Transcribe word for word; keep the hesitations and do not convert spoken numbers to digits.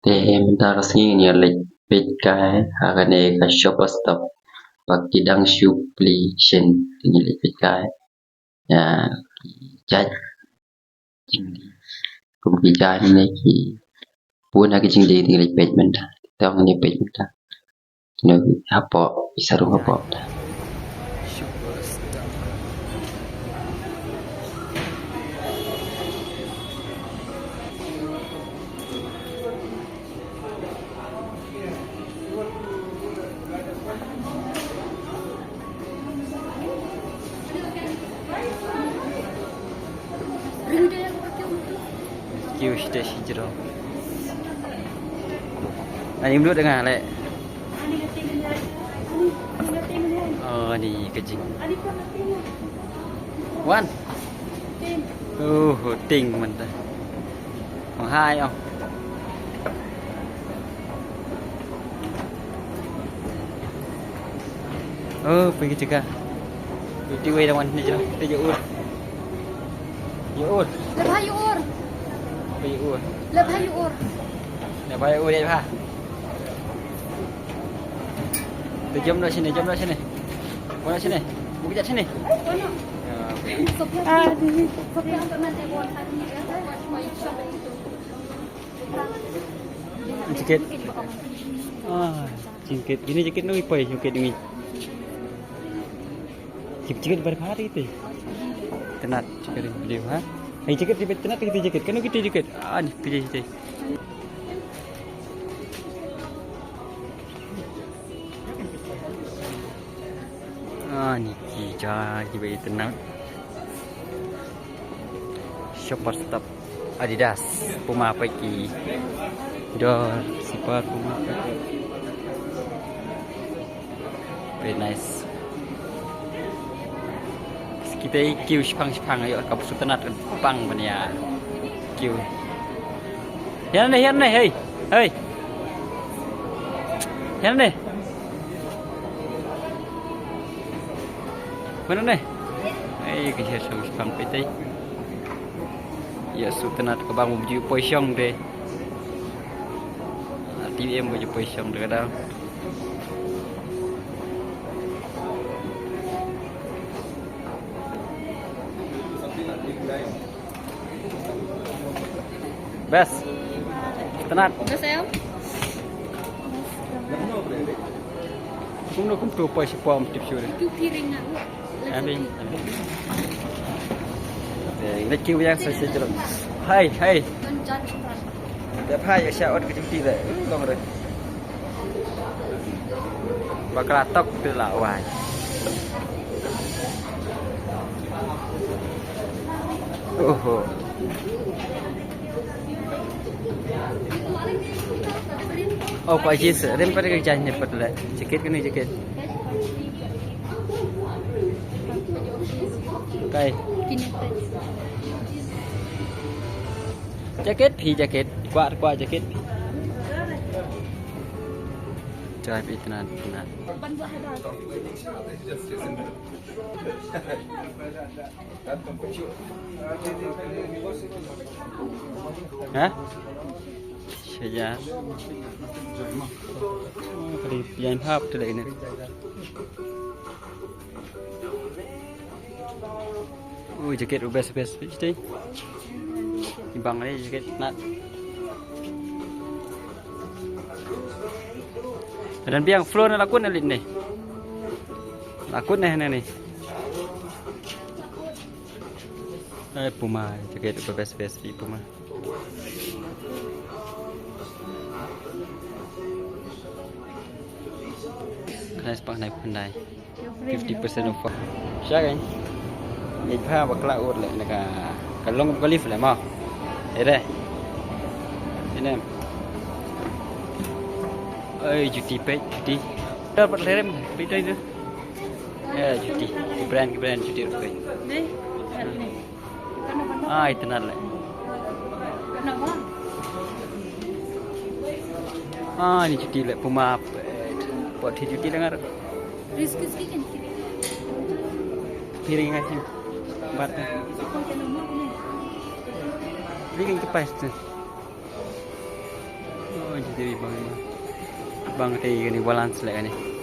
Te mynta ka sngi ngin ïa leit peit kai ha kane ka Shoppers Stop. Ba ki dang shu plie shen, ngin leit peit kai. Ïa ki jait jingdie. Kum ki jait ne ki bun ha ki jingdie te ngin leit peit mynta. Te ngin ïa peit mynta. Kino hapoh, i sarung hapoh. Kiew stage hijrong. Ani mlut dengan lek. Oh, ni kejing. Wan. Oh, ting mentah. Oh, hai, oh. Oh, pergi cakap. Ti wei lawan ni je. Ti je ur. Je ur. Lebha je ur. Pergi ur. Lebha je ur. Lebha je ur, lebha. Te jom noh sini, jom noh sini. Buka noh sini. Buka jat sini. Ya. Jaket. Ah, jaket. Ini jaket ni poi, jaket ni. Jaket, jaket baru hari tu. Tenat jaket ni ha. Hai jaket, jaket tenat kita jaket. Kan kita jaket. Ah, ni pilih kita. Ah, ni ki ja ki ba itynnad. Shoppers Stop, Adidas, Puma, peit ki dor, slipper Puma. Very nice. Kita i kiew shipang shipang, ayo ka bsu tynnad ka bang ban ïa kiew. Hian ne, hian ne, hei. Hei. Hian ne. Mana ne? Hei, ka hian shong shipang peit ei. Ïa su tynnad ka bang, u ju poi shong de. Ti em u ju poi shong de ka dang. Best. Tynnad. Best, em? Kumno kum tu poi shi pom tip shu de. Tu piring ah. Em, em. Eh, ngi kiew ïa sa sa jrong. Hai, hai. Ban jan shimran. Dep hai ïa sha ot ka jingtih de. Long re. Bakla tok te la wai. Oho. Oh, ko jis rem pat ka jan ne pat le. Jaket kane jaket. Kai. Jaket phi jaket. Kwah kwah jaket. Jai phi tynnad tynnad. Ha? Shaja. Kali pian hap tu lagi ni. Ui, jaket u best best phi tei. Ibang ni jaket nat. Dan biang flow na lakun elit ni. Lakun ni ni ni. Eh, Puma, jaket u best best phi Puma. Khnai spang khnai pynai. Fifty percent off. Sha kan. Ni pha bakla ur le na ka, ka long ka lift le ma. Ere. Ine. Ai, juti peit, juti. Ter pat lerem, peit tu. Eh, juti. Ki brand, ki brand juti peit. Ni, ni. Ai, tynnad le. Ai, ni juti le Puma. Pot hi juti lengar. Piring ai sing. Bat. Piring ke pas tu. Oh, Bang, bang te kani balance leh kani.